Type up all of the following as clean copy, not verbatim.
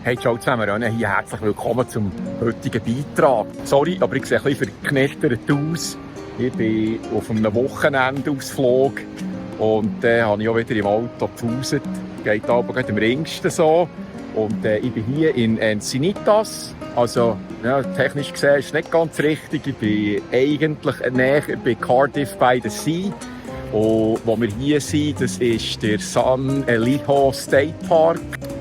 Hey, ciao zusammen, hier herzlich willkommen zum heutigen Beitrag. Sorry, aber ich sehe ein bisschen verknittert aus. Ich bin auf einem Wochenendausflug und dann habe ich auch wieder im Auto gepauset. Geht aber gerade am ringsten so. Und ich bin hier in Encinitas. Also, ja, technisch gesehen ist es nicht ganz richtig. Ich bin eigentlich näher bei Cardiff by the Sea. Und wo wir hier sind, das ist der San Elijo State Park.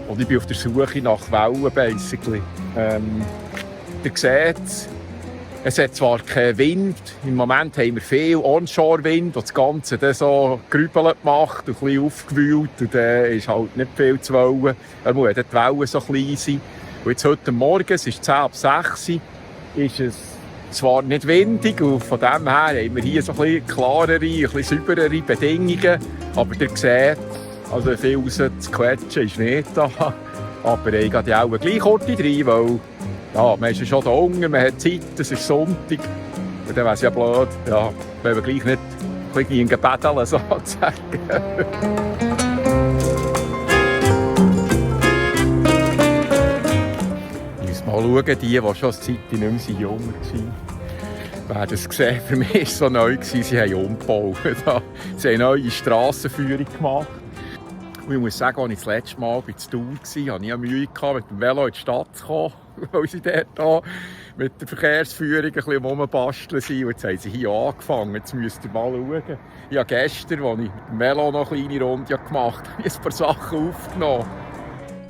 Und ich bin auf der Suche nach Wellen, basically. Ihr seht, es hat zwar keinen Wind. Im Moment haben wir viel Onshore-Wind, der das Ganze dann so grübelt macht und ein bisschen aufgewühlt. Und dann ist halt nicht viel zu wollen. Er muss die Wellen so klein sein. Und jetzt heute Morgen, es ist 10:06 Uhr, ist es zwar nicht windig. Und von dem her haben wir hier so ein bisschen klarere, ein bisschen sauberere Bedingungen. Aber ihr seht, also viel raus zu quetschen ist nicht da. Aber ich gehe auch gleich kurz rein, weil ja, man ist ja schon da unten, man hat Zeit, es ist Sonntag. Und dann wäre es ja blöd, ja, wenn wir gleich nicht ein bisschen betteln, sozusagen. Ich muss mal schauen, die schon eine Zeit nicht mehr jünger waren. Wer das gesehen, für mich war es so neu, sie haben umgebaut. Sie haben eine neue Strassenführung gemacht. Und ich muss sagen, als ich das letzte Mal bei Thun war, hatte ich Mühe, mit dem Velo in die Stadt zu kommen, weil sie dort mit der Verkehrsführung ein bisschen rumbasteln sind. Und jetzt haben sie hier angefangen. Jetzt müsst ihr mal schauen. Ich habe gestern, als ich mit dem Velo noch eine kleine Runde gemacht habe, ein paar Sachen aufgenommen.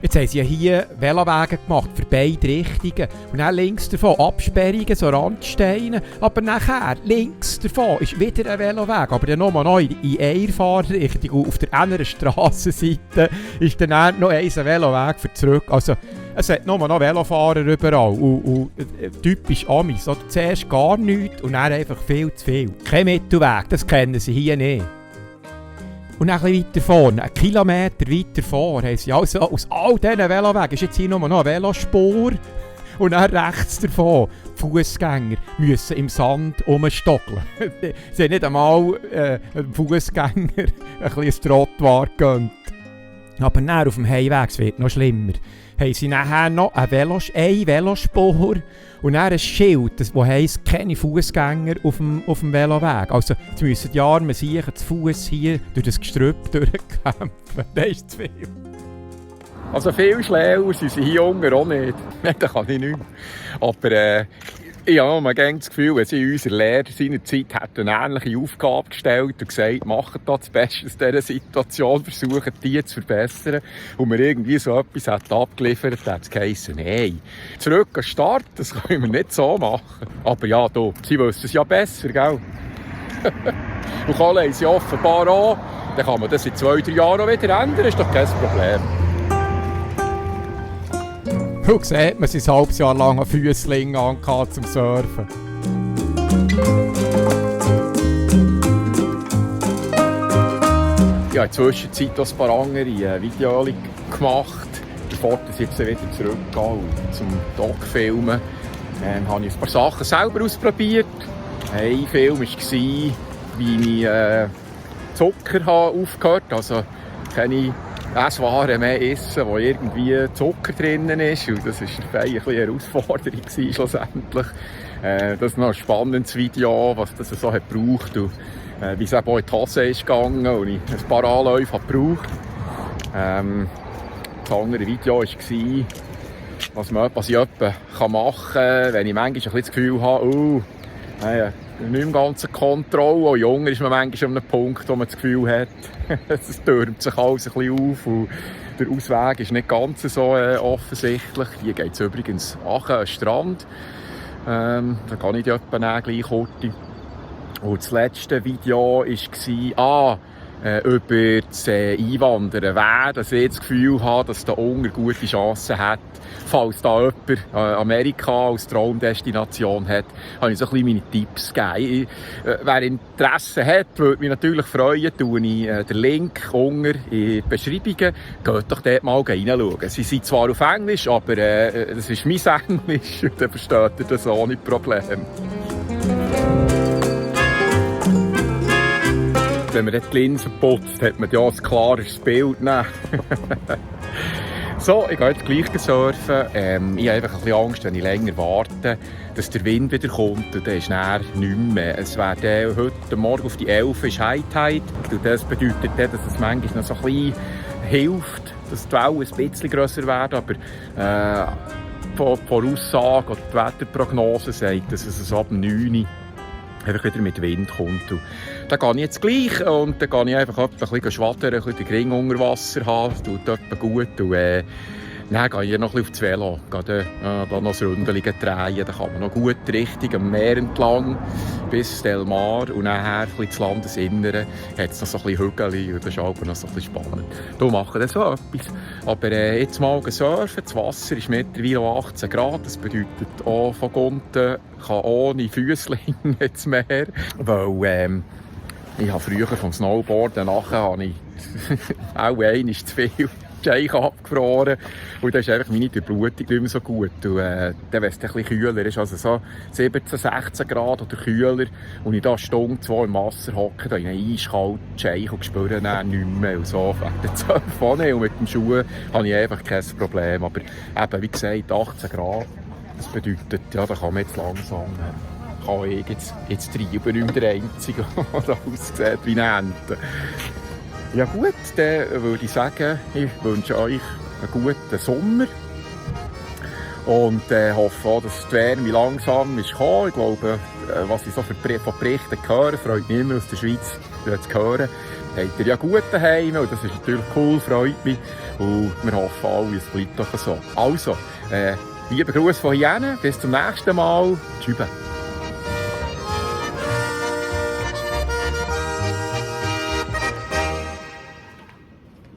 Jetzt haben sie ja hier Velowege gemacht für beide Richtungen. Und dann links davon Absperrungen, so Randsteine. Aber nachher, links davon, ist wieder ein Veloweg. Aber dann nochmal neu in einer Fahrrichtung. Und auf der anderen Strassenseite ist dann noch ein Veloweg für zurück. Also, es hat nur noch Velofahrer überall. Und typisch Amis. Oder zuerst gar nichts und dann einfach viel zu viel. Kein Mittelweg, das kennen sie hier nicht. Und dann ein bisschen weiter vorne, 1 Kilometer weiter vor, haben sie also aus all diesen Velowegen ist jetzt hier nur noch eine Velospur. Und dann rechts davon, die Fußgänger müssen im Sand rumstockeln. Sie haben nicht einmal einem Fußgänger ein bisschen Trottoir gegönnt. Aber dann auf dem Heimweg, es wird noch schlimmer, haben sie nachher noch eine Velospur und dann ein Schild, das heisst, keine Fußgänger auf dem Veloweg. Also jetzt müssen die Armen sicher zu Fuß hier durch das Gestrüpp durchkämpfen. Das ist zu viel. Also viel schlauer sind sie hier unten auch nicht. Das kann ich nicht mehr. Aber ich habe das Gefühl, wenn sie unserer Lehrer seinerzeit eine ähnliche Aufgabe gestellt und gesagt, macht da das Beste aus dieser Situation, versuchen die zu verbessern und wir irgendwie so etwas abgeliefert hat, hat es geheissen, nein, zurück an den Start, das können wir nicht so machen. Aber ja, sie wissen es ja besser, gell? Und Kohle haben sie offenbar auch, dann kann man das in 2-3 Jahren auch wieder ändern, ist doch kein Problem. Und sieht man sein halbes Jahr lang einen Füssling angehabt zum Surfen. Ich habe in der Zwischenzeit auch ein paar andere Videos gemacht, bevor ich jetzt wieder zurückgehe zum Doc-Filmen. Habe ich ein paar Sachen selber ausprobiert. Ein Film war, wie ich Zucker aufgehört habe. Also keine Esswaren mehr essen, wo irgendwie Zucker drin ist. Und das war eine Herausforderung schlussendlich. Das ist noch ein spannendes Video, was das so hat gebraucht und wie es eben auch in die Hose ist gegangen und ich ein paar Anläufe gebraucht. Das andere Video war, was ich etwa machen kann, wenn ich manchmal ein bisschen das Gefühl habe, nicht im ganzen Kontrolle. Auch junger ist man manchmal an einem Punkt, wo man das Gefühl hat, es türmt sich alles ein bisschen auf und der Ausweg ist nicht ganz so offensichtlich. Hier geht es übrigens an den Strand. Da kann ich etwa gleich kurz. Und das letzte Video war über das Einwandern. Wer das jetzt das Gefühl hat, dass da unten gute Chancen hat, falls da jemand Amerika als Traumdestination hat, habe ich so ein bisschen meine Tipps gegeben. Wer Interesse hat, würde mich natürlich freuen, tue ich den Link unten in die Beschreibungen. Geht doch dort mal reinschauen. Sie sind zwar auf Englisch, aber das ist mein Englisch und dann versteht ihr das ohne Probleme. Wenn man die Linsen putzt, hat man ja ein klares Bild. So, ich gehe jetzt gleich surfen. Ich habe einfach ein bisschen Angst, wenn ich länger warte, dass der Wind wieder kommt und dann ist dann nichts mehr. Es wäre heute Morgen auf die 11 ist High Tide. Und das bedeutet dann, dass es manchmal noch so ein bisschen hilft, dass die Wellen ein bisschen grösser werden. Aber die Voraussage oder die Wetterprognose sagt, dass es ab 9 Uhr einfach wieder mit Wind kommt. Und dann gehe ich jetzt gleich und dann gehe ich einfach ein bisschen schwattern, ein bisschen den Ring unter Wasser haben, das tut etwa gut. Und dann gehe ich noch ein bisschen aufs Velo, gehe dann noch ein Ründchen drehen, dann kann man noch gut Richtung am Meer entlang bis Delmar und nachher ein bisschen ins Landesinnere hat es noch so ein bisschen Hügel und das ist auch noch so ein bisschen spannend. Da machen wir so etwas. Aber jetzt mal surfen, das Wasser ist mittlerweile 18 Grad, das bedeutet auch von unten kann ohne Füßchen ins Meer, weil ich habe früher vom Snowboarden nachher habe ich auch einmal zu viel Scheich abgefroren und dann ist einfach meine Durchblutung nicht mehr so gut. Und dann, wenn es ein bisschen kühler ist, also so 17, 16 Grad oder kühler und ich da eine Stunde, 2 im Wasser hocke, da in einen eiskalten Scheich und spüre dann nichts mehr und so fängt der Zöpf an und mit den Schuhen habe ich einfach kein Problem. Aber eben, wie gesagt, 18 Grad, das bedeutet, ja, da kann man jetzt langsam kann ich jetzt treiben, nicht mehr der Einzige, der aussieht wie eine Ente. Ja gut, dann würde ich sagen, ich wünsche euch einen guten Sommer und hoffe auch, dass die Wärme langsam ist gekommen. Ich glaube, was ich so von Berichten höre, freut mich immer aus der Schweiz zu hören. Habt ihr ja gut daheim und das ist natürlich cool, freut mich und wir hoffen alle, es bleibt doch so. Also, liebe Grüße von hier, bis zum nächsten Mal. Tschüss.